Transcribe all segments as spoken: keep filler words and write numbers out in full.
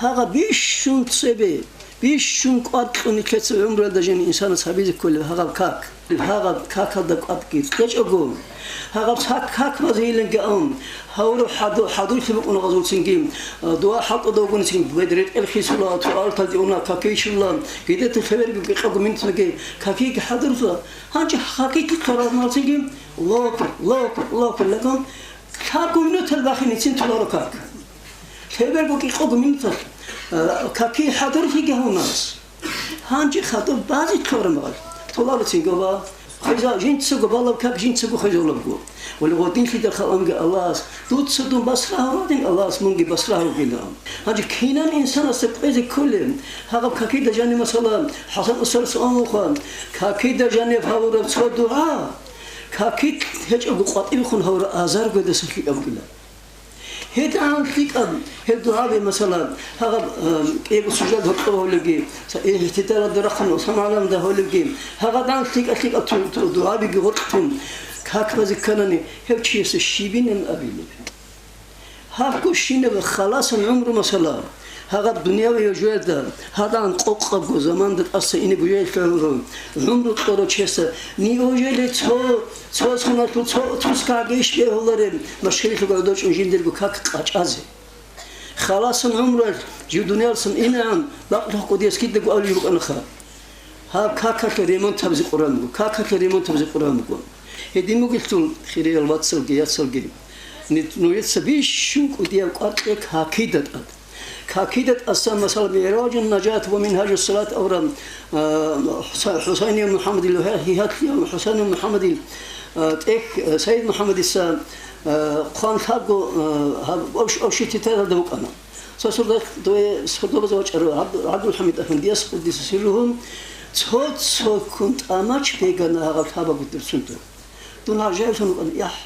Гьагъаб бищун цебе, бищун кӀвар кьун нилъеца гӀумруялда жин инсанас гьабизе кколеб гьагъаб как. Гьагъаб какалда кӀватӀги кьечӀого, гьагъаб как, как базейиланги ан, гьавураб хӀаду-, хӀадурлъи букӀуна гъазулцинги, а, дугӀа хӀалтӀуда вугоницин, бед ретӀел хисула, туалеталде уна, какичула, гидету лъеверго кӀикъого минуталги какиги хӀадурла. Гьанже какиги ккаралмалцинги, лопа, лопа, лопа, лаган, лъабго минутал бахиницин толаро как. Лъеберго кӀикъого минутал, а, каки хӀадурлъиги гьавунас. Гьанже хадуб базе ккараб мехалъ, толаро цинги ва хвеза-, жинцаго балаб как жинцаго хвезавулебго. Вали гъодинлъидал халанги Аллагьас, дуца дун басра гьавадин Аллагьас мунги басра гьавгила. Гьанже кинан инсанасда кьезе кколеб, гьагъаб какида жаниб масала, ХӀасан устарас амухъан, какида жаниб гьавураб цо дугӀа, каки гьечӀого къватӀибехун гьавураб азарго даса лъикӀаб бугила. ГьедигӀан лъикӀаб гьел дугӀаби, масала, гьагъаб, э, кӀиябго суждалда гьоркьоб гьолебги, ца-, э, игьтидалалда рахъун самагӀаламда гьолебги, гьагъадигӀан лъикӀа-лъикӀаб ту-, ту-, дугӀабиги гъоркьтун как базе кканани, гьев чиясе щибинан абилеб? Гьаб гущинаб халасан гӀумру, масала, гьагъаб дуниявияб жоялда, гьадигӀан къокъабго заманда тӀаса ине бугеялъе гьавурав, гӀумру кьурав чиясда, неужели цо, цо соналъул цо тускаги иш бегьулареб машгьилалъул гӀодов чӀун жиндирго как къачӀазе? Халасан гӀумруялъ жив дунияласан инегӀан бакълъухъ кӀудияс кидаго абулеб букӀанаха. Гьаб какалъе ремонт гьабизе къуран буго, какалъе ремонт гьабизе къуран буго. Гьедин бугелъул, хириял вацалги яцалги, ни-, нужеца бищун кӀудияб кӀвар кье какида тӀад. Какида тӀасан, масала, МигӀражун нажат ва Мингьажус салат аврам, а, ХӀуса-, ХӀусайнияв МухӀаммадил, гьа-, гьигьатлъияв ХӀусайнияв МухӀаммадил, а, тӀехь, а, Сайид МухӀаммадица, а, хъван лъабго, а, гьаб-, общ-, общий тетрадалда букӀана. Цо сурдалъ дуе сурдабазе вачӀарав ГӀабду-, ГӀабдулхӀамид афандияс, къуддиса сирругьу, цо-цоккун тӀамач бегана гьагъаб лъабабго дурсунда. Дун гӀажаиблъун вукӀана, яхӀ,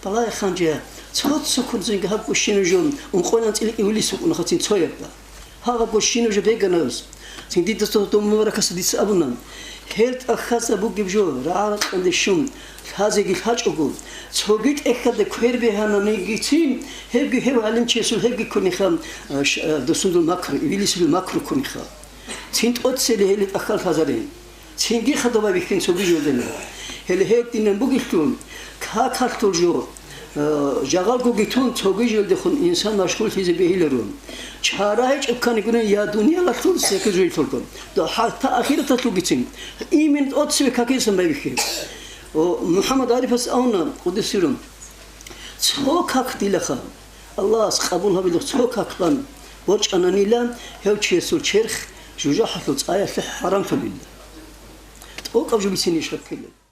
балагье ханжея, цо-цоккун цинги гьаб гущинаб жо ункъоялда анцӀила ивлис вукӀунаха цин цоябда. Гьагъаб гущинаб жо бегана гьес. Цин дида цо дов мубаракасда дица абуна, гьел тӀахьазда бугеб жо рагӀа-ракьанде щун, лъазеги лъачӀого, цоги тӀехьалда квер бегьананигицин, гьебги гьев гӀалимчиясул гьебги ккуниха, а, ш-, а, дусунул макру, ивлисул макру ккуниха. Цин тӀоцебе гьеле тӀахьал лъазарин. Цинги хадуба бихьин цоги жо дена. Гьеле гьединан бугелъул, какалъул жо, а, жагъалгоги тун цоги жолдехун инсан машгьурлъизе бегьиларо. Чара гьечӀеб ккани гурин я дуниялалъул цехе жуйлъулго, хӀатта ахираталъулгицин. Имин тӀоцебе какисан байбихье. О, МухӀаммад Арифас авна, къуддиса сирругьу, цо как дилаха, Аллагьас къабул гьабилев цо как бан борчӀананила, гьев чиясул черх жужахӀалъул цӀаялъе хӀарамлъулила. ТӀокӀаб жо бицинищ гьаб ккелеб?